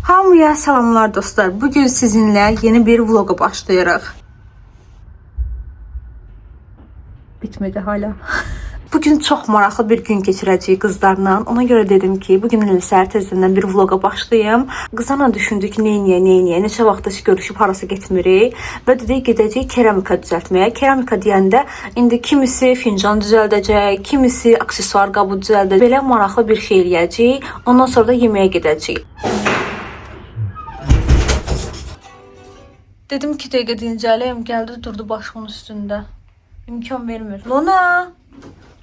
Hamıya salamlar dostlar. Bugün sizinle yeni bir vloga başlayırıq. Bitmedi hala. Bugün çox maraqlı bir gün keçirəcəyik qızlarla. Ona görə dedim ki, bugün elə səhər tezdən bir vloga başlayım. Qızlarla düşündük neynəyə, neynəyə, neçə vaxt heç görüşüb harasa getmirik və dedik gedəcəyik keramika düzəltməyə. Keramika deyəndə indi kimisi fincan düzəldəcək, kimisi aksesuar qabı düzəldəcək. Belə maraqlı bir şey eləyəcəyik. Ondan sonra da yeməyə gedəcəyik. Dedim ki, dəqiqə dincələyim, gəldi durdu başımın üstündə. İmkan vermir. Lona!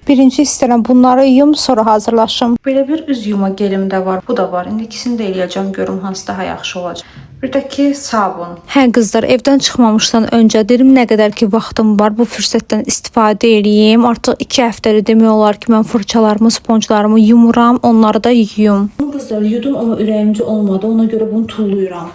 Birinci istəyirəm bunları yuyum, sonra hazırlaşım. Belə bir üz yuma gelim də var, bu da var. İndi ikisini də eləyəcəm, görüm hansı daha yaxşı olacaq. Bir də ki, sabun. Hə qızlar, evdən çıxmamışdan öncə dedim nə qədər ki vaxtım var, bu fürsətdən istifadə eləyim. Artıq 2 həftədir demək olar ki, mən fırçalarımı, sponjlarımı yumuram, onları da yuyum. Bunu qızlar yudum, amma ürəyimcə olmadı. Ona görə bunu tulluyuram.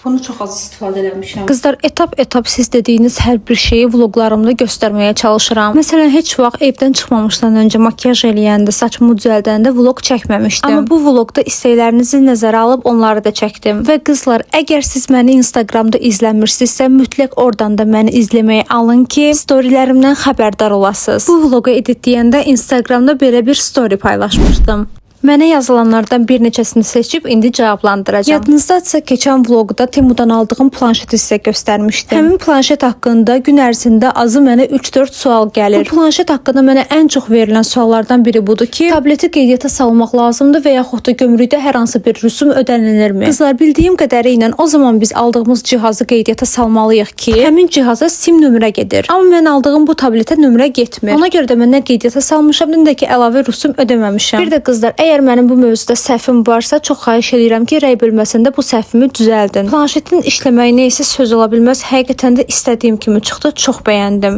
Bunu çox az istifadə eləmişəm. Qızlar, etap-etap siz dediyiniz hər bir şeyi vloqlarımda göstərməyə çalışıram. Məsələn, heç vaxt evdən çıxmamışdan öncə makiyaj eləyəndə, saçımı düzəldəndə vloq çəkməmişdim. Amma bu vloqda istəklərinizi nəzərə alıb onları da çəkdim. Və qızlar, əgər siz məni Instagramda izləmirsinizsə, mütləq oradan da məni izləməyə alın ki, storylərimdən xəbərdar olasınız. Bu vloqu editləyəndə Instagramda belə bir story paylaşmışdım. Mənə yazılanlardan bir neçəsini seçib indi cavablandıracağam. Yadınızdadsa keçən vloqda Temudan aldığım planşeti sizə göstərmişdim. Həmin planşet haqqında gün ərzində azı mənə 3-4 sual gəlir. Bu planşet haqqında mənə ən çox verilən suallardan biri budur ki, tableti qeydiyyata salmaq lazımdır və yaxud da gömrükdə hər hansı bir rüsum ödənilirmi? Qızlar, bildiyim qədəri ilə o zaman biz aldığımız cihazı qeydiyyata salmalıyıq ki, həmin cihaza sim nömrə gedir. Amma mən aldığım bu tabletə nömrə getmir. Ona görə də mən nə qeydiyyata salmışam, nə də ki əlavə rüsum ödəməmişəm. Bir də qızlar, əgər mənim bu mövzuda səhvim varsa, çox xahiş edirəm ki, rəy bölməsində bu səhvimi düzəldin. Planşetin işləməyinə isə söz ola bilməz. Həqiqətən də istədiyim kimi çıxdı, çox bəyəndim.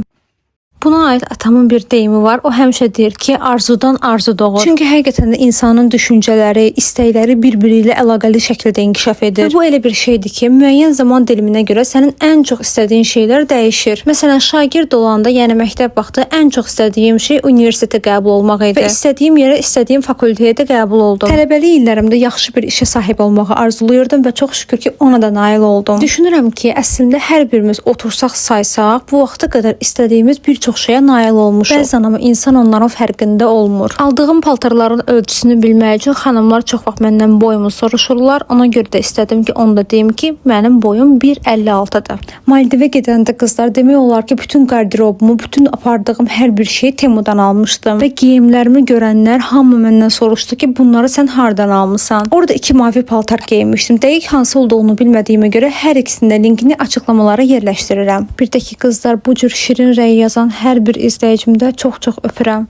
Buna aid atamın bir deyimi var. O həmişə deyir ki, arzudan arzu doğur. Çünki həqiqətən də insanın düşüncələri, istəkləri bir-biri ilə əlaqəli şəkildə inkişaf edir. Və bu elə bir şeydir ki, müəyyən zaman diliminə görə sənin ən çox istədiyin şeylər dəyişir. Məsələn, şagird olanda, yəni məktəb vaxtı ən çox istədiyim şey universitetə qəbul olmaq idi və istədiyim yerə, istədiyim fakültəyə də qəbul oldum. Tələbəlik illərimdə yaxşı bir işə sahib olmağı arzulayırdım və çox şükür ki, ona da nail oldum. Düşünürəm ki, əslində hər birimiz otursaq saysaq, bu vaxta qədər istədiyimiz bir çox şeyə nail olmuşuq. Bəzən amma insan onların fərqində olmur. Aldığım paltarların ölçüsünü bilmək üçün xanımlar çox vaxt məndən boyumu soruşurlar. Ona görə də istədim ki, onu da deyim ki, mənim boyum 1.56-dır. Maldivə gedəndə qızlar demək olar ki, bütün qarderobumu, bütün apardığım hər bir şeyi Temudan almışdım. Və geyimlərimi görənlər hamı məndən soruşdu ki, bunları sən hardan almısan? Orada iki mavi paltar geyinmişdim. Dəqiq hansı olduğunu bilmədiyimə görə hər ikisinin də linkini açıqlamalara yerləşdirirəm. Bir də ki, qızlar, bu cür şirin rəy yazan hər bir izləyicimdə çox-çox öpürəm.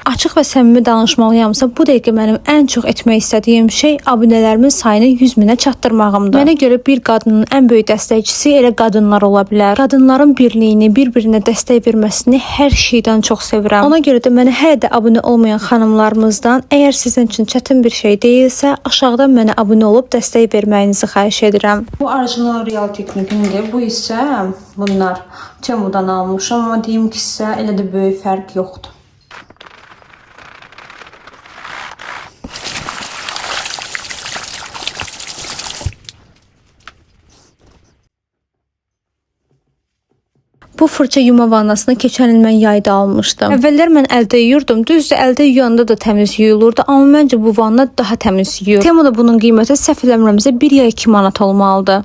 Açıq və səmimi danışmalıyamsa, bu dəqiqə mənim ən çox etmək istədiyim şey abunələrimin sayını 100 minə çatdırmağımdır. Mənə görə bir qadının ən böyük dəstəkçisi elə qadınlar ola bilər. Qadınların birliyini, bir-birinə dəstək verməsini hər şeydən çox sevirəm. Ona görə də mənə hələ də abunə olmayan xanımlarımızdan, əgər sizin üçün çətin bir şey deyilsə, aşağıdan mənə abunə olub dəstək verməyinizi xahiş edirəm. Bu orijinal real texnikindir. Bu isə bunlar Temudan almışam, amma deyim ki, sizə elə də böyük fərq yoxdur. Bu fırça yuma vannasını keçən il mən yayda almışdım. Əvvəllər mən əldə yuyurdum. Düzdür, əldə yuyanda da təmiz yuyulurdu, amma məncə bu vanna daha təmiz yuyur. Temuda bunun qiyməti səhv eləmirəmsə 1 ya 2 manat olmalıdır.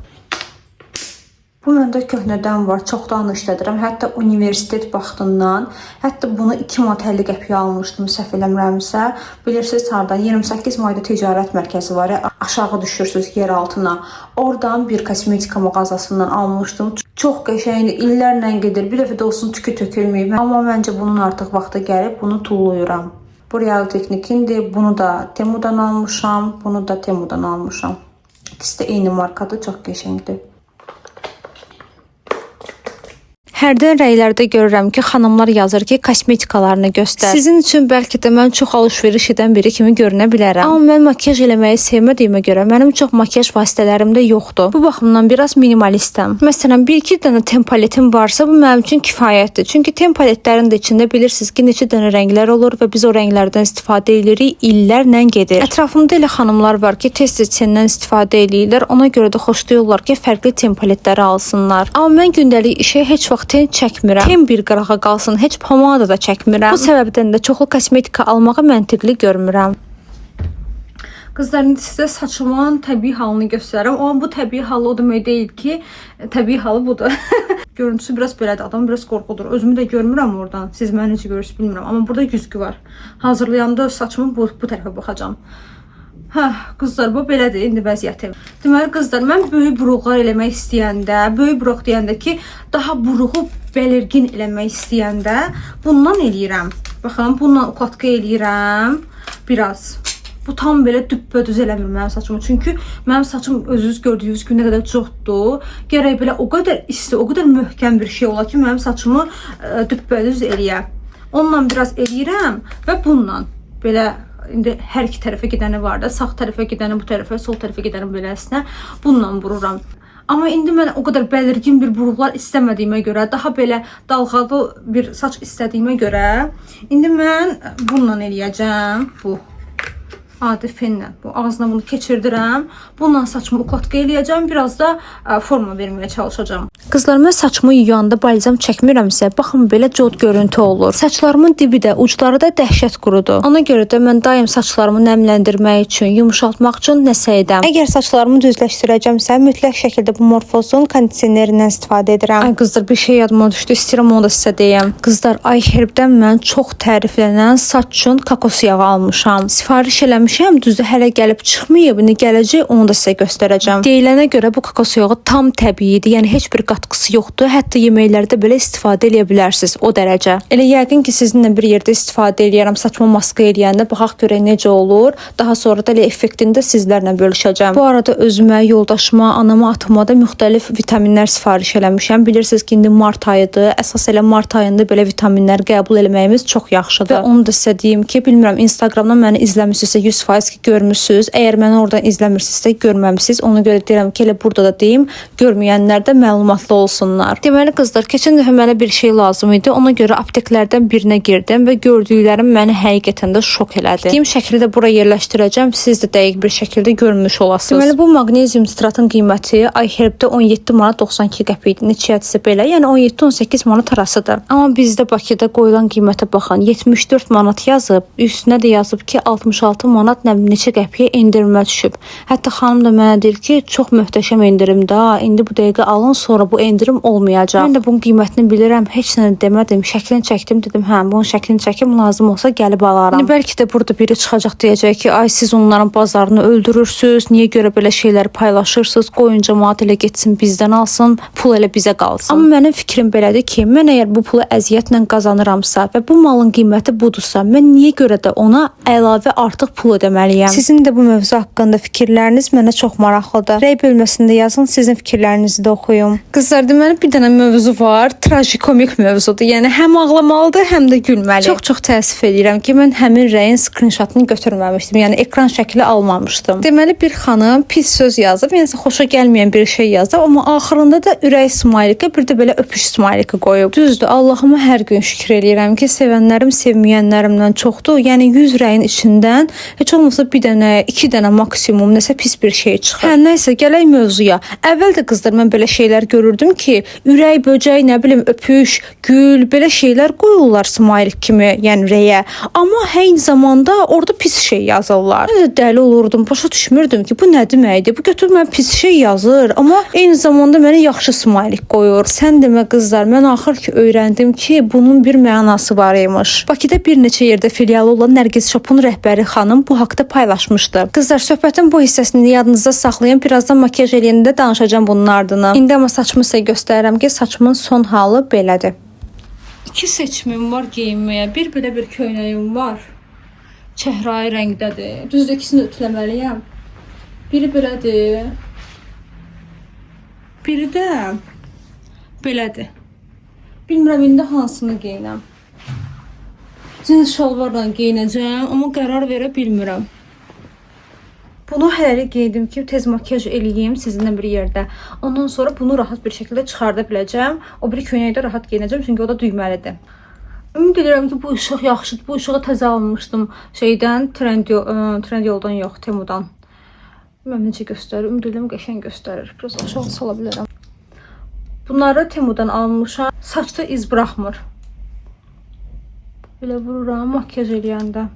Bu məndə köhnədən var, çoxdan işlədirəm. Hətta universitet vaxtından, hətta bunu 2 manat 50 qəpiyə almışdım, səhv eləmirəmsə. Bilirsiniz hardan? 28 mayda ticarət mərkəzi var. Aşağı düşürsüz yer altına. Oradan bir kosmetika mağazasından almışdım. Çox qəşəngdir, illərlə gedir. Bir dəfə də olsun tükü tökülməyib. Amma məncə bunun artıq vaxtı gəlib, bunu tulluyuram. Bu Real Technique'indir. Bunu da Temudan almışam, bunu da Temudan almışam. İkisi də eyni markadır, çox qəşəngdir. Hərdən rəylərdə görürəm ki, xanımlar yazır ki, kosmetikalarını göstər. Sizin üçün bəlkə də mən çox alış-veriş edən biri kimi görünə bilərəm. Amma mən makiyaj eləməyi sevmədiyimə görə mənim çox makiyaj vasitələrim də yoxdur. Bu baxımdan biraz minimalistəm. Məsələn, bir-iki dənə ten paletim varsa, bu mənim üçün kifayətdir. Çünki ten paletlərin də içində bilirsiniz ki, neçə dənə rənglər olur və biz o rənglərdən istifadə edirik, illərlə gedir. Ətrafımda elə xanımlar var ki, tez-tez tendən istifadə eləyirlər. Ona görə də xoşlayırlar ki, fərqli ten paletləri alsınlar. Amma mən gündəlik işə heç vaxt ten çəkmirəm. Ten bir qırağa qalsın, heç pomada da çəkmirəm. Bu səbəbdən də çoxlu kosmetika almağı məntiqli görmürəm. Qızlar, indi sizə saçımın təbii halını göstərirəm. Amma bu təbii halı o demək deyil ki, təbii halı budur. Görüntüsü biraz belədir. Adam biraz qorxudur. Özümü də görmürəm oradan. Siz məni necə görürsünüz bilmirəm. Amma burada güzgü var. Hazırlayanda öz saçımı bu tərəfə baxacağam. Hə, qızlar, bu belədir indi vəziyyətim. Deməli qızlar, mən böyük buruqlar eləmək istəyəndə, böyük buruq deyəndə ki, daha buruğu bəlirgin eləmək istəyəndə bundan eləyirəm. Baxın, bununla ukladka eləyirəm biraz. Bu tam belə düppədüz eləmir mənim saçımı. Çünki mənim saçım özünüz gördüyünüz kimi nə qədər çoxdur. Gərək belə o qədər isti, o qədər möhkəm bir şey ola ki, mənim saçımı düppədüz eləyə. Onunla biraz eləyirəm və bununla belə indi hər iki tərəfə gedəni var da, sağ tərəfə gedəni bu tərəfə, sol tərəfə gedəni beləsinə bununla vururam. Amma indi mən o qədər bəlirgin bir buruqlar istəmədiyimə görə, daha belə dalğalı bir saç istədiyimə görə indi mən bununla eləyəcəm. Bu adi fenlə. Bu ağzına bunu keçirdirəm. Bununla saçımı ukladka eləyəcəm. Biraz da forma verməyə çalışacağam. Qızlar, mən saçımı yuyanda balzam çəkmirəmsə, baxın belə cod görüntü olur. Saçlarımın dibi də, ucları da dəhşət qurudu. Ona görə də mən daim saçlarımı nəmləndirmək üçün, yumşaltmaq üçün nəsə edəm. Əgər saçlarımı düzləşdirəcəmsə, mütləq şəkildə bu Morfozun kondisionerindən istifadə edirəm. Ay qızlar, bir şey yadıma düşdü. İstəyirəm onu da sizə deyəm. Qızlar, iHerb-dən mən çox təriflənən saç üçün kokos yağı almışam. Sifariş eləmişəm, düzdür, hələ gəlib çıxmayıb. İndi gələcək, onu da sizə göstərəcəm. Deyilənə görə bu kokos yağı tam təbiidir. Yəni heç bir qatqısı yoxdur. Hətta yeməklərdə belə istifadə eləyə bilərsiniz o dərəcə. Elə yəqin ki, sizinlə bir yerdə istifadə eləyərəm. Saçma maska eləyəndə baxaq görək necə olur. Daha sonra da elə effektini də sizlərlə bölüşəcəm. Bu arada özümə, yoldaşıma, anama, atıma da müxtəlif vitaminlər sifariş eləmişəm. Bilirsiniz ki, indi mart ayıdır. Əsas elə mart ayında belə vitaminlər qəbul eləməyimiz çox yaxşıdır. Və onu da sizə deyim ki, bilmirəm Instagramdan məni izləmisinizsə 100% ki görmüsüz. Əgər məni oradan izləmirsinizsə görməmisiniz. Ona görə deyirəm ki, elə burada da deyim, görməyənlər də məlumatlı olsunlar. Deməli qızlar, keçən dəfə mənə bir şey lazım idi. Ona görə apteklərdən birinə girdim və gördüklərim məni həqiqətən də şok elədi. Deyim şəkli də bura yerləşdirəcəm. Siz də dəqiq bir şəkildə görmüş olasınız. Deməli bu maqnezium sitratın qiyməti iHerb-də 17 manat 92 qəpik idi. Neçəyədirsə belə, yəni 17-18 manat arasıdır. Amma bizdə Bakıda qoyulan qiymətə baxın, 74 manat yazıb, üstünə də yazıb ki, 66 manat nə bilim neçə qəpiyə endirimə düşüb. Hətta xanım da mənə deyir ki, çox möhtəşəm endirimdə, indi bu dəqiqə alın, sonra bu endirim olmayacaq. Mən də bunun qiymətini bilirəm, heç nə demədim, şəklini çəkdim, dedim, hə, bunun şəklini çəkim, lazım olsa gəlib alaram. İndi bəlkə də burada biri çıxacaq deyəcək ki, ay siz onların bazarını öldürürsüz, niyə görə belə şeylər paylaşırsınız, qoyun cəmaət elə getsin bizdən alsın, pul elə bizə qalsın. Amma mənim fikrim belədir ki, mən əgər bu pulu əziyyətlə qazanıramsa və bu malın qiyməti budursa, mən niyə görə də ona əlavə artıq pul ödəməliyəm? Sizin də bu mövzu haqqında fikirləriniz mənə çox maraqlıdır. Rəy bölməsində yazın, sizin fikirlərinizi də oxuyum. Qızlar, deməli bir dənə mövzu var, trajikomik mövzudur. Yəni həm ağlamalıdır, həm də gülməli. Çox-çox təəssüf eləyirəm ki, mən həmin rəyin skrinşotunu götürməmişdim. Yəni ekran şəkli almamışdım. Deməli bir xanım pis söz yazıb, yəni xoşa gəlməyən bir şey yazıb, amma axırında da ürək smayliki, bir də belə öpüş smayliki qoyub. Düzdür, Allahıma hər gün şükür eləyirəm ki, sevənlərim sevməyənlərimdən çoxdur. Yəni 100 rəyin içindən heç olmasa bir dənə, iki dənə maksimum nəsə pis bir şey çıxır. Hə, nəsə gələk mövzuya. Əvvəl də qızlar mən belə şeylər görürdüm ki, ürək, böcək, nə bilim öpüş, gül, belə şeylər qoyurlar smaylik kimi, yəni rəyə. Amma eyni zamanda orada pis şey yazırlar. Mən də dəli olurdum, başa düşmürdüm ki, bu nə deməkdir? Bu götür mən pis şey yazır, amma eyni zamanda mənə yaxşı smaylik qoyur. Sən demə qızlar, mən axır ki öyrəndim ki, bunun bir mənası var imiş. Bakıda bir neçə yerdə filialı olan Nərgiz Shopun rəhbəri xanım bu haqda paylaşmışdı. Qızlar, söhbətin bu hissəsini yadınızda saxlayın. Birazdan makiyaj eləyəndə danışacağam bunun ardına. İndi amma saçımı sizə göstərirəm ki, saçımın son halı belədir. İki seçimim var geyinməyə. Bir belə bir köynəyim var. Çəhrayı rəngdədir. Düzdür, ikisini də ütüləməliyəm. Biri belədir. Biri də belədir. Bilmirəm indi hansını geyinəm. Cins şalvarla geyinəcəm, amma qərar verə bilmirəm. Bunu hələlik geyindim ki, tez makiyaj eləyim sizinlə bir yerdə. Ondan sonra bunu rahat bir şəkildə çıxarda biləcəm. O biri köynəyi də rahat geyinəcəm, çünki o da düyməlidir. Ümid edirəm ki, bu işıq yaxşıdır. Bu işığı təzə almışdım şeydən, Trendyoldan yox, Temudan. Bilmirəm necə göstərir. Ümid edirəm qəşəng göstərir. Biraz aşağı sala bilərəm. Bunları Temudan almışam. Saçda iz buraxmır. Belə vururam makiyaj eləyəndə.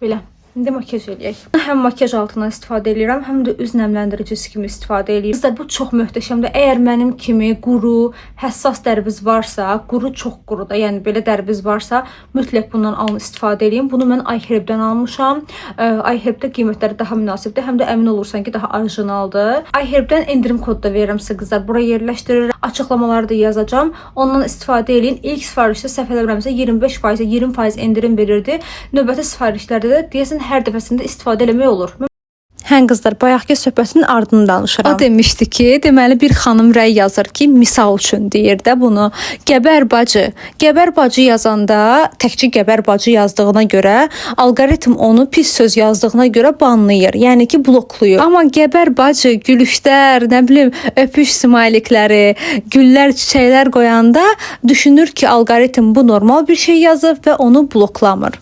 Belə. İndi makiyaj eləyək. Həm makiyaj altından istifadə eləyirəm, həm də üz nəmləndiricisi kimi istifadə eləyirəm. Qızlar, bu çox möhtəşəmdir. Əgər mənim kimi quru, həssas dəriniz varsa, quru, çox quru da, yəni belə dəriniz varsa, mütləq bundan alın, istifadə eləyin. Bunu mən iHerb-dən almışam. iHerb-də qiymətləri daha münasibdir, həm də əmin olursan ki, daha orijinaldır. iHerb-dən endirim kodu da verirəm sizə qızlar. Bura yerləşdirirəm. Açıqlamaları da yazacağam. Ondan istifadə eləyin. İlk sifarişdə səhv eləmirəmsə 25%, 20% endirim verirdi. Növbəti sifarişlərdə də deyəsən hər dəfəsində istifadə eləmək olur. Hə qızlar, bayaqki söhbətin ardını danışıram. O demişdi ki, deməli bir xanım rəy yazır ki, misal üçün deyir də bunu. Qəbər bacı. Qəbər bacı yazanda təkcə qəbər bacı yazdığına görə alqoritm onu pis söz yazdığına görə banlayır. Yəni ki, bloklayır. Amma qəbər bacı, gülüşlər, nə bilim, öpüş smaylikləri, güllər, çiçəklər qoyanda düşünür ki, alqoritm bu normal bir şey yazıb və onu bloklamır.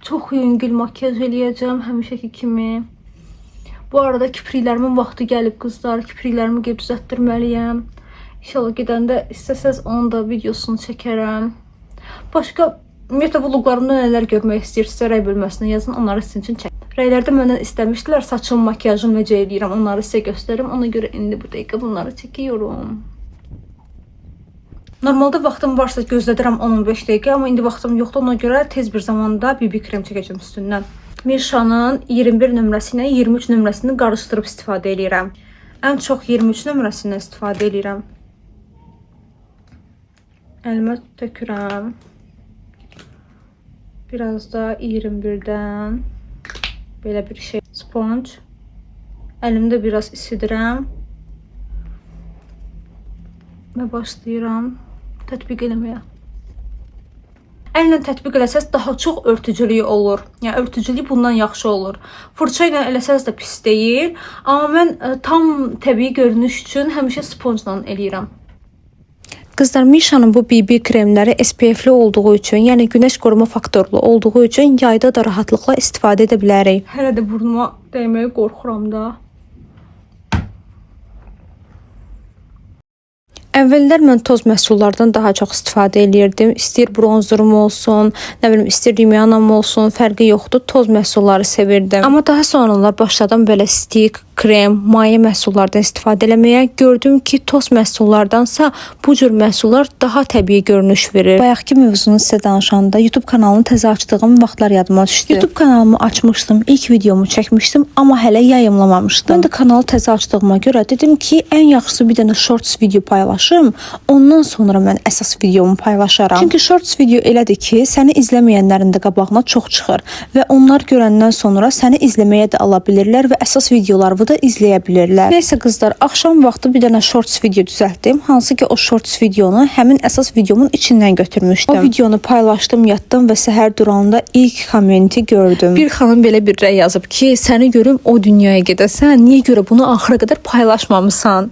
Çox yüngül makiyaj eləyəcəm həmişəki kimi. Bu arada kipriklərimin vaxtı gəlib qızlar. Kipriklərimi gedib düzəltdirməliyəm. İnşallah gedəndə istəsəz onun da videosunu çəkərəm. Başqa ümumiyyətlə vloqlarımda nələr görmək istəyirsinizsə rəy bölməsinə yazın, onları sizin üçün çək. Rəylərdə məndən istəmişdilər saçım, makiyajım necə eləyirəm, onları sizə göstərim. Ona görə indi bu dəqiqə bunları çəkiyorum. Normalda vaxtım varsa gözlədirəm 10-15 dəqiqə, amma indi vaxtım yoxdur. Ona görə tez bir zamanda BB krem çəkəcəm üstündən. Mirşanın 21 nömrəsi ilə 23 nömrəsini qarışdırıb istifadə eləyirəm. Ən çox 23 nömrəsindən istifadə eləyirəm. Əlimə tökürəm. Biraz da 21-dən belə bir şey. Sponge. Əlimdə biraz isidirəm. Və başlayıram tətbiq eləməyə. Əllə tətbiq eləsəz daha çox örtücülüyü olur. Yəni örtücülüyü bundan yaxşı olur. Fırça ilə eləsəz də pis deyil, amma mən tam təbii görünüş üçün həmişə sponjla eləyirəm. Qızlar, Mişanın bu BB kremləri SPF-li olduğu üçün, yəni günəş qoruma faktorlu olduğu üçün yayda da rahatlıqla istifadə edə bilərik. Hələ də burnuma dəyməyə qorxuram da. Əvvəllər mən toz məhsullardan daha çox istifadə eləyirdim. İstəyir bronzerum olsun, nə bilim, istəyir rimyanam olsun, fərqi yoxdur. Toz məhsulları sevirdim. Amma daha sonralar başladım belə stik, krem, maye məhsullardan istifadə eləməyə. Gördüm ki, toz məhsullardansa bu cür məhsullar daha təbii görünüş verir. Bayaqki mövzunu sizə danışanda YouTube kanalını təzə açdığım vaxtlar yadıma düşdü. YouTube kanalımı açmışdım, ilk videomu çəkmişdim, amma hələ yayımlamamışdım. Mən də kanalı təzə açdığıma görə dedim ki, ən yaxşısı bir dənə shorts video paylaşım. Ondan sonra mən əsas videomu paylaşaram. Çünki shorts video elədir ki, səni izləməyənlərin də qabağına çox çıxır və onlar görəndən sonra səni izləməyə də ala bilirlər və əsas videolarını da izləyə bilirlər. Nəysə qızlar, axşam vaxtı bir dənə shorts video düzəltdim. Hansı ki o shorts videonu həmin əsas videomun içindən götürmüşdüm. O videonu paylaşdım, yatdım və səhər duranda ilk kommenti gördüm. Bir xanım belə bir rəy yazıb ki, səni görüm o dünyaya gedəsən, niyə görə bunu axıra qədər paylaşmamısan?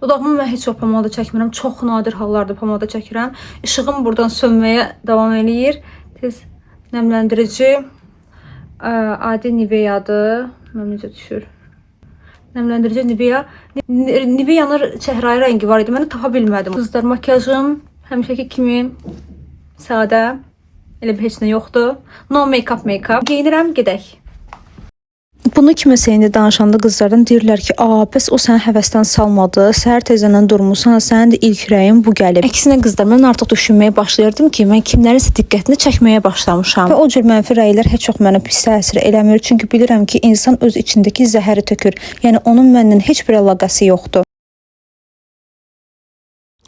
Dodağımı mən heç vaxt pomada çəkmirəm. Çox nadir hallarda pomada çəkirəm. İşığım buradan sönməyə davam eləyir. Tez nəmləndirici adi Nivea-dır. Mən necə düşür? Nəmləndirici Nivea. Nivea'nın çəhrayı rəngi var idi. Mən də tapa bilmədim. Qızlar, makiyajım həmişəki kimi sadə. Elə bir heç nə yoxdur. No make-up make-up. Geyinirəm, gedək. Bunu kiməsə indi danışanda qızlardan deyirlər ki, "A, bəs o səni həvəsdən salmadı. Səhər tezdən durmusan, sənin də ilk rəyin bu gəlib." Əksinə qızlar, mən artıq düşünməyə başlayırdım ki, mən kimlərinsə diqqətini çəkməyə başlamışam. Və o cür mənfi rəylər heç çox mənə pis təsir eləmir, çünki bilirəm ki, insan öz içindəki zəhəri tökür. Yəni onun məndən heç bir əlaqəsi yoxdur.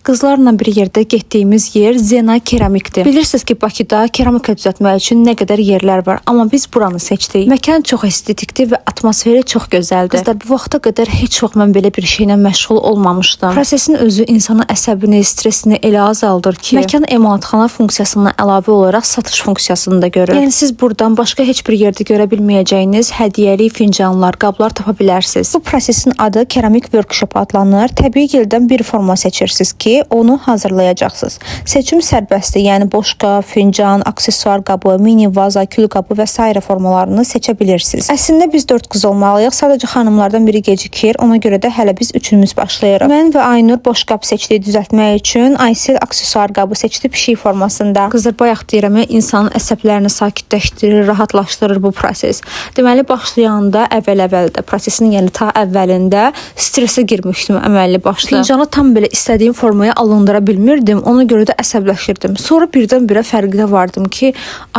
Qızlarla bir yerdə getdiyimiz yer Zena Keramikdir. Bilirsiniz ki, Bakıda keramika düzəltmək üçün nə qədər yerlər var, amma biz buranı seçdik. Məkan çox estetikdir və atmosferi çox gözəldir. Qızlar, bu vaxta qədər heç vaxt mən belə bir şeylə məşğul olmamışdım. Prosesin özü insanın əsəbini, stressini elə azaldır ki, məkan emalatxana funksiyasından əlavə olaraq satış funksiyasını da görür. Yəni siz buradan başqa heç bir yerdə görə bilməyəcəyiniz hədiyyəlik fincanlar, qablar tapa bilərsiniz. Bu prosesin adı keramik workshop adlanır. Təbii gildən bir forma seçirsiniz ki, onu hazırlayacaqsınız. Seçim sərbəstdir, yəni boşqab, fincan, aksesuar qabı, mini vaza, kül qabı və sairə formalarını seçə bilirsiniz. Əslində biz 4 qız olmalıyıq. Sadəcə xanımlardan biri gecikir. Ona görə də hələ biz üçümüz başlayırıq. Mən və Aynur boşqab seçdik düzəltmək üçün. Aysel aksesuar qabı seçdi pişik formasında. Qızlar, bayaq deyirəm, insanın əsəblərini sakitləşdirir, rahatlaşdırır bu proses. Deməli başlayanda əvvəl-əvvəldə prosesin, yəni ta əvvəlində stressə girmişdim əməlli başlı. Fincanı tam belə istədiyim formaya alındıra bilmirdim. Ona görə də əsəbləşirdim. Sonra birdən-birə fərqinə vardım ki,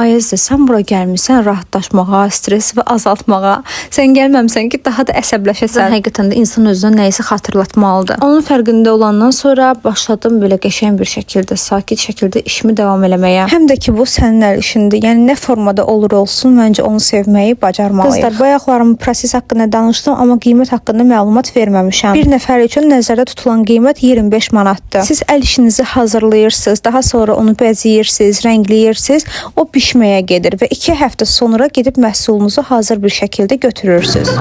ay Əzizə, sən bura gəlmisən rahatlaşmağa, stresi azaltmağa. Sən gəlməmisən ki, daha da əsəbləşəsən. Həqiqətən də insan özünə nəyisə xatırlatmalıdır. Onun fərqində olandan sonra başladım belə qəşəng bir şəkildə, sakit şəkildə işimi davam eləməyə. Həm də ki bu sənin əl işindir. Yəni nə formada olur olsun, məncə onu sevməyi bacarmalıyıq. Qızlar, bayaqlarım proses haqqında danışdım, amma qiymət haqqında məlumat verməmişəm. Bir nəfər üçün nəzərdə tutulan qiymət 25 manatdır. Siz əl işinizi hazırlayırsınız, daha sonra onu bəzəyirsiniz, rəngləyirsiniz, o bişməyə gedir və 2 həftə sonra gedib məhsulunuzu hazır bir şəkildə götürürsünüz.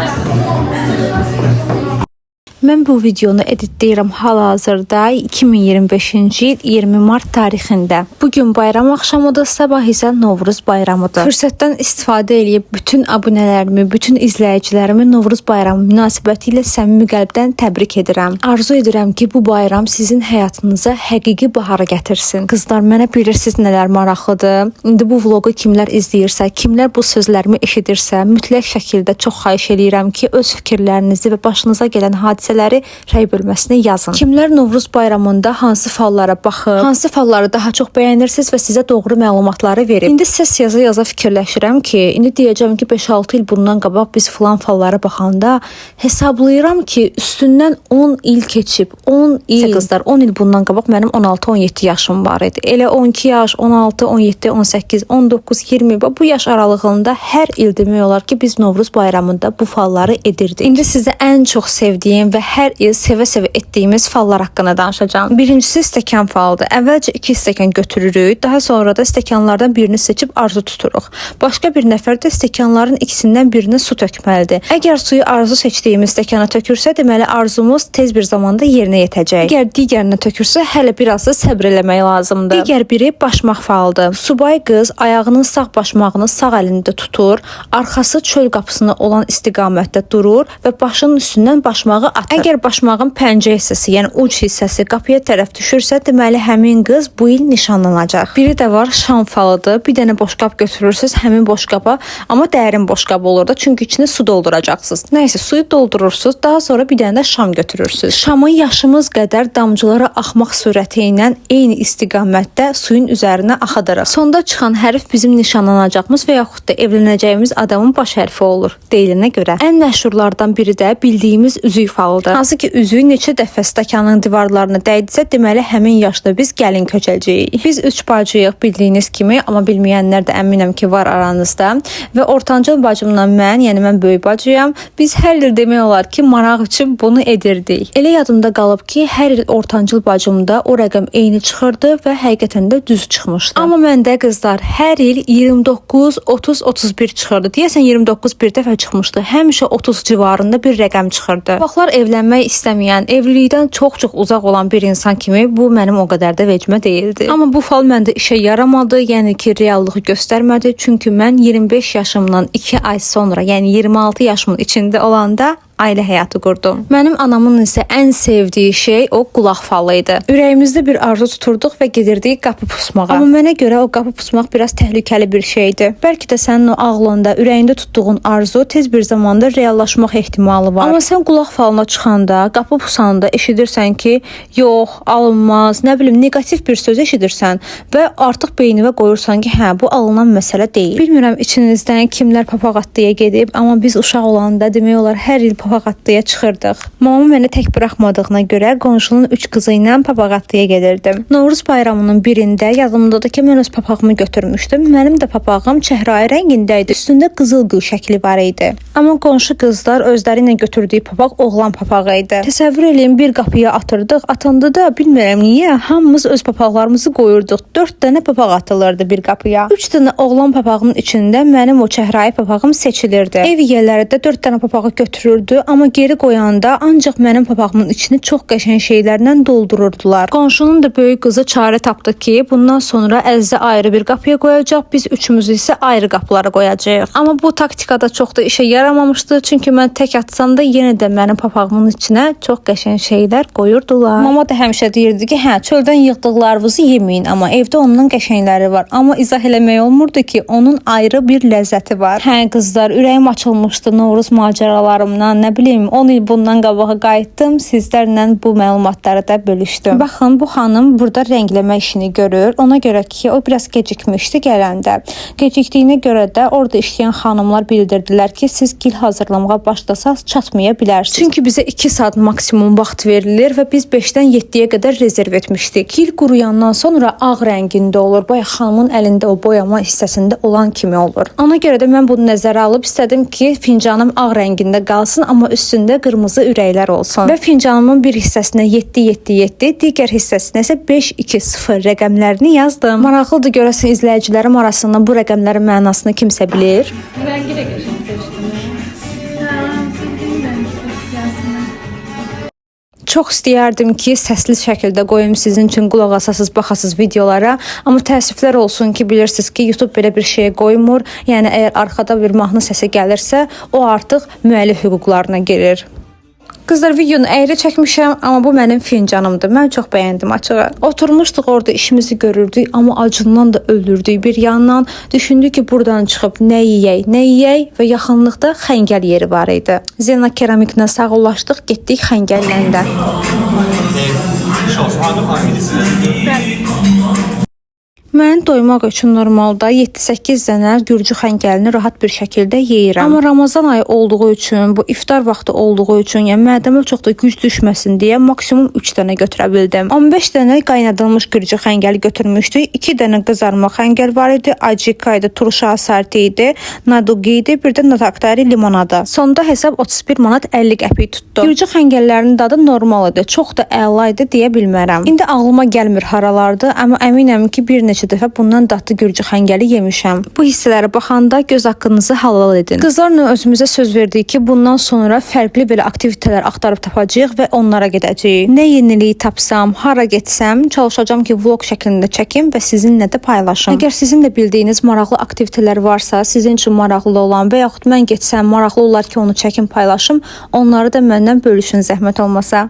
Mən bu videonu editləyirəm hal-hazırda 2025-ci il 20 mart tarixində. Bu gün bayram axşamıdır, sabah isə Novruz bayramıdır. Fürsətdən istifadə eləyib bütün abunələrimi, bütün izləyicilərimi Novruz bayramı münasibətilə səmimi qəlbdən təbrik edirəm. Arzu edirəm ki, bu bayram sizin həyatınıza həqiqi baharı gətirsin. Qızlar, mənə bilirsiniz nələr maraqlıdır? İndi bu vloqu kimlər izləyirsə, kimlər bu sözlərimi eşidirsə, mütləq şəkildə çox xahiş eləyirəm ki, öz fikirlərinizi və başınıza gələn hadisələri rəy bölməsinə yazın. Kimlər Novruz bayramında hansı fallara baxıb, hansı falları daha çox bəyənirsiniz və sizə doğru məlumatları verib. İndi səs yaza-yaza fikirləşirəm ki, indi deyəcəm ki, 5-6 il bundan qabaq biz filan fallara baxanda hesablayıram ki, üstündən 10 il keçib. 10 il. Qızlar, 10 il bundan qabaq mənim 16-17 yaşım var idi. Elə 12 yaş, 16, 17, 18, 19, 20 və bu yaş aralığında hər il demək olar ki, biz Novruz bayramında bu falları edirdik. İndi sizə ən çox sevdiyim və hər il sevə-sevə etdiyimiz fallar haqqında danışacağam. Birincisi stəkan falıdır. Əvvəlcə 2 stəkan götürürük, daha sonra da stəkanlardan birini seçib arzu tuturuq. Başqa bir nəfər də stəkanların ikisindən birinə su tökməlidir. Əgər suyu arzu seçdiyimiz stəkana tökürsə, deməli arzumuz tez bir zamanda yerinə yetəcək. Əgər digərinə tökürsə, hələ biraz da səbr eləmək lazımdır. Digər biri başmaq falıdır. Subay qız ayağının sağ başmağını sağ əlində tutur, arxası çöl qapısına olan istiqamətdə durur və başının üstündən başmağı atır. Əgər başmağın pəncə hissəsi, yəni uc hissəsi qapıya tərəf düşürsə, deməli həmin qız bu il nişanlanacaq. Biri də var şam falıdır. Bir dənə boşqab götürürsüz, həmin boşqaba, amma dərin boşqab olur da, çünki içinə su dolduracaqsınız. Nəysə, suyu doldurursunuz, daha sonra bir dənə də şam götürürsüz. Şamın yaşımız qədər damcılara axmaq sürəti ilə eyni istiqamətdə suyun üzərinə axıdırıq. Sonda çıxan hərf bizim nişanlanacağımız və yaxud da evlənəcəyimiz adamın baş hərfi olur, deyilənə görə. Ən məşhurlardan biri də bildiyimiz üzük falıdır. Hansı ki, üzüyü neçə dəfə stəkanın divarlarına dəydisə, deməli həmin yaşda biz gəlin köçəcəyik. Biz üç bacıyıq bildiyiniz kimi, amma bilməyənlər də əminəm ki, var aranızda. Və ortancıl bacımla mən, yəni mən böyük bacıyam, biz hər il demək olar ki, maraq üçün bunu edirdik. Elə yadımda qalıb ki, hər il ortancıl bacımda o rəqəm eyni çıxırdı və həqiqətən də düz çıxmışdı. Amma məndə qızlar hər il 29, 30, 31 çıxırdı. Deyəsən 29 bir dəfə çıxmışdı. Həmişə 30 civarında bir rəqəm çıxırdı. Vaxtlar evlənmək istəməyən, evlilikdən çox-çox uzaq olan bir insan kimi bu mənim o qədər də vecimə deyildi. Amma bu fal məndə işə yaramadı, yəni ki, reallığı göstərmədi. Çünki mən 25 yaşımdan 2 ay sonra, yəni 26 yaşımın içində olanda ailə həyatı qurdum. Mənim anamın isə ən sevdiyi şey o qulaq falı idi. Ürəyimizdə bir arzu tuturduq və gedirdik qapı pusmağa. Amma mənə görə o qapı pusmaq biraz təhlükəli bir şeydir. Bəlkə də sənin o ağlında, ürəyində tutduğun arzu tez bir zamanda reallaşmaq ehtimalı var. Amma sən qulaq falına çıxanda, qapı pusanda eşidirsən ki, yox, alınmaz, nə bilim neqativ bir söz eşidirsən və artıq beyninə qoyursan ki, hə, bu alınan məsələ deyil. Bilmirəm içinizdən kimlər papaq atdıya gedib, amma biz uşaq olanda demək olar hər il papaq papaq atlıya çıxırdıq. Mamam məni tək buraxmadığına görə qonşunun 3 qızı ilə papaq atlıya gedirdim. Novruz bayramının birində yadımdadır ki, mən öz papağımı götürmüşdüm. Mənim də papağım çəhrayı rəngində idi. Üstündə qızıl gül şəkli var idi. Amma qonşu qızlar özləri ilə götürdüyü papaq oğlan papağı idi. Təsəvvür eləyin, bir qapıya atırdıq. Atanda da bilmirəm niyə hamımız öz papaqlarımızı qoyurduq. 4 dənə papaq atılırdı bir qapıya. 3 dənə oğlan papağının içində mənim o çəhrayı papağım seçilirdi. Ev yiyələri də 4 dənə papağı götürürdü, amma geri qoyanda ancaq mənim papağımın içini çox qəşəng şeylərlə doldururdular. Qonşunun da böyük qızı çarə tapdı ki, bundan sonra Əzizə ayrı bir qapıya qoyacaq, biz üçümüzü isə ayrı qapılara qoyacağıq. Amma bu taktikada çox da işə yaramamışdı, çünki mən tək atsam da yenə də mənim papağımın içinə çox qəşəng şeylər qoyurdular. Mama da həmişə deyirdi ki, hə, çöldən yığdıqlarınızı yeməyin, amma evdə ondan qəşəngləri var. Amma izah eləmək olmurdu ki, onun ayrı bir ləzzəti var. Hə, qızlar, ürəyim açılmışdı Novruz macəralarımdan, nə bilim, 10 il bundan qabağa qayıtdım, sizlərlə bu məlumatları da bölüşdüm. Baxın, bu xanım burada rəngləmə işini görür. Ona görə ki, o biraz gecikmişdi gələndə. Gecikdiyinə görə də orada işləyən xanımlar bildirdilər ki, siz gil hazırlamağa başlasaz çatmaya bilərsiniz. Çünki bizə 2 saat maksimum vaxt verilir və biz 5-dən 7-yə qədər rezerv etmişdik. Gil quruyandan sonra ağ rəngində olur. Bayaq xanımın əlində o boyama hissəsində olan kimi olur. Ona görə də mən bunu nəzərə alıb istədim ki, fincanım ağ rəngində qalsın, amma üstündə qırmızı ürəklər olsun. Və fincanımın bir hissəsinə 7 7 7, digər hissəsinə isə 5 2 0 rəqəmlərini yazdım. Maraqlıdır görəsən izləyicilərim arasında bu rəqəmlərin mənasını kimsə bilir? Rengi de geçen seçtim. Çox istəyərdim ki, səsli şəkildə qoyum sizin üçün qulaq asasız, baxasız videolara, amma təəssüflər olsun ki, bilirsiniz ki, YouTube belə bir şeyə qoymur. Yəni əgər arxada bir mahnı səsi gəlirsə, o artıq müəllif hüquqlarına girir. Qızlar, videonu əyri çəkmişəm, amma bu mənim fincanımdır. Mən çox bəyəndim açığı. Oturmuşduq orada işimizi görürdük, amma acından da ölürdük. Bir yandan düşündük ki, buradan çıxıb nə yeyək, nə yeyək və yaxınlıqda xəngəl yeri var idi. Zena keramiklə sağollaşdıq, getdik xəngəlləndə. Mən doymaq üçün normalda 7-8 dənə gürcü xəngəlini rahat bir şəkildə yeyirəm. Amma Ramazan ayı olduğu üçün, bu iftar vaxtı olduğu üçün, yəni mədəmə çox da güc düşməsin deyə maksimum 3 dənə götürə bildim. 15 dənə qaynadılmış gürcü xəngəli götürmüşdük. 2 dənə qızarma xəngəl var idi, acika idi, turşu asartı idi, nadugi idi, bir də nataktari limonada. Sonda hesab 31 manat 50 qəpik tutdu. Gürcü xəngəllərinin dadı normal idi, çox da əla idi deyə bilmərəm. İndi ağlıma gəlmir haralardı, amma əminəm ki, bir neçə dəfə bundan dadlı gürcü xəngəli yemişəm. Bu hissələrə baxanda göz haqqınızı halal edin. Qızlarla özümüzə söz verdik ki, bundan sonra fərqli belə aktivitələr axtarıb tapacağıq və onlara gedəcəyik. Nə yenilik tapsam, hara getsəm, çalışacağam ki, vlog şəklində çəkim və sizinlə də paylaşım. Əgər sizin də bildiyiniz maraqlı aktivitələr varsa, sizin üçün maraqlı olan və yaxud mən getsəm maraqlı olar ki, onu çəkim, paylaşım, onları da məndən bölüşün zəhmət olmasa.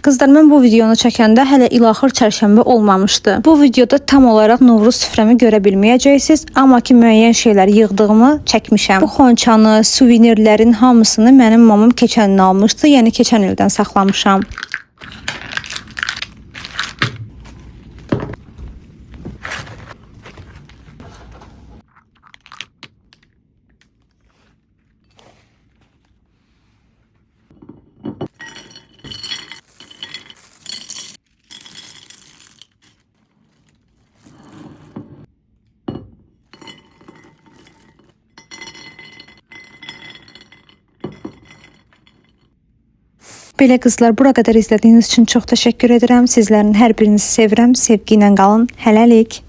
Qızlar, mən bu videonu çəkəndə hələ ilaxır çərşənbə olmamışdı. Bu videoda tam olaraq Novruz süfrəmi görə bilməyəcəksiniz, amma ki müəyyən şeylər yığdığımı çəkmişəm. Bu xonçanı, suvenirlərin hamısını mənim mamam keçən il almışdı, yəni keçən ildən saxlamışam. Belə qızlar, bura qədər izlədiyiniz üçün çox təşəkkür edirəm. Sizlərin hər birinizi sevirəm. Sevgi ilə qalın. Hələlik.